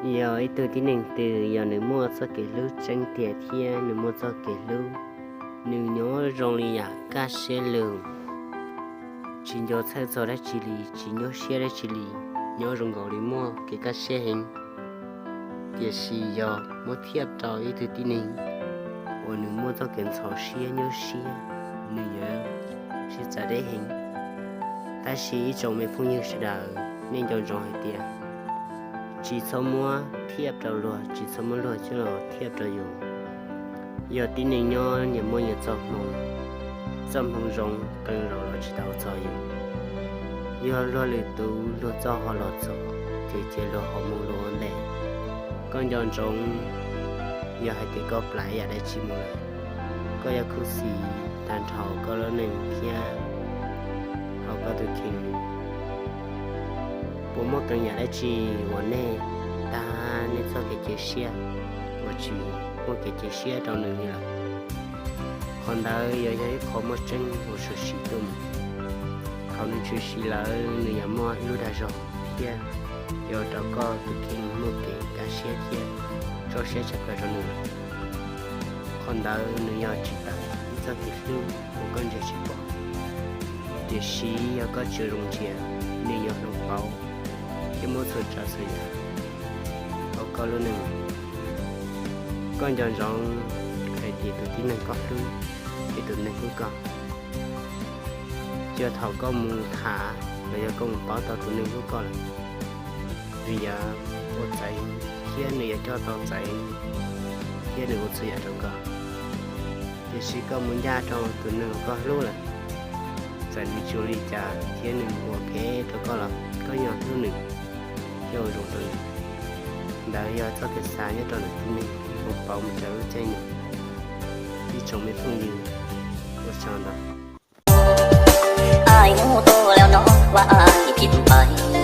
Yog ib tug tib neeg twg yog nws muaj txoj kev hlub tseeb tiag thiab nws muaj txoj kev hlub, nws nyob zoo li yam kaj siab lug, tsis nco txhawj txog dab tsi li, tsis nyuaj siab dab tsi li, nyob zoo nkaus li muaj kev kaj siab heev. Tiam sis yog muab thiaj rau ib tug tib neeg uas nws muaj txoj kev ntxhov siab nyuaj siab, nws yuav sib txawv deb heev. Tab sis ib tsoom me phooj ywg sawv daws, nej nco ntsoov hais tias tsis txhob muab thiaj rau luag, tsis txhob muab luag coj los thiaj rau yus. Yog tib neeg nyob nyias muaj nyias txoj hmoo, txoj hmoo zoo qee zaus los tsis tau txog yus. Yog luag lwm tus luag txoj ho los txog, ces cia luag ho mus luag ua ntej. Koj nco ntsoov, yog hais tias koj plam ib yam dab tsi mus lawm, koj yuav khuv xim tag nrho koj lub neej thiab hauv koj tus kheej. Puas muaj qee yam dab tsi uas nej tag nej txoj kev cia siab uas tsis muaj kev cia siab rau nws li lawm? Qhov ntawd yuav yog ib qho muaj tseeb uas tshwm sim tuaj mus. Thaum nws tshwm sim lawm nws yuav muaj lub dag zog thiab yuav ua rau koj tus kheej muaj kev kaj siab thiab tso siab tshaj plaws rau nws. Qhov ntawd nws yog tsis tau ib txoj kev hlub uas koj ntsia tsis pom. Tiam sis yog koj tsis zoo ntsia, nws yuav hloov pauv thiab muab txhua tsav txhua yam hauv koj lub neej. Koj nco ntsoov hais tias tus tib neeg koj hlub thiab tus neeg hlub koj, yog thaum koj mus tham los yog koj mus paub tau tus neeg hlub koj lawm, nws yuav ua txawv thiab nws yuav coj tau txawv thiab nws ua txhua yam rau koj. Tiam sis koj mus ncaj rau tus neeg uas koj hlub lawm, txawm nws tsis ua li cas thiab nws ua phem rau koj los koj yeej hlub nws thiab ua zoo rau nws. Ntawd yog txoj kev xav nyob rau ntawm tib neeg uas pauv mus rau lub caij nyoog. Ib tsoom me phooj ywg, ua tsaug ntau. Ai hnub tuaj lawm no, ua ai phim pais.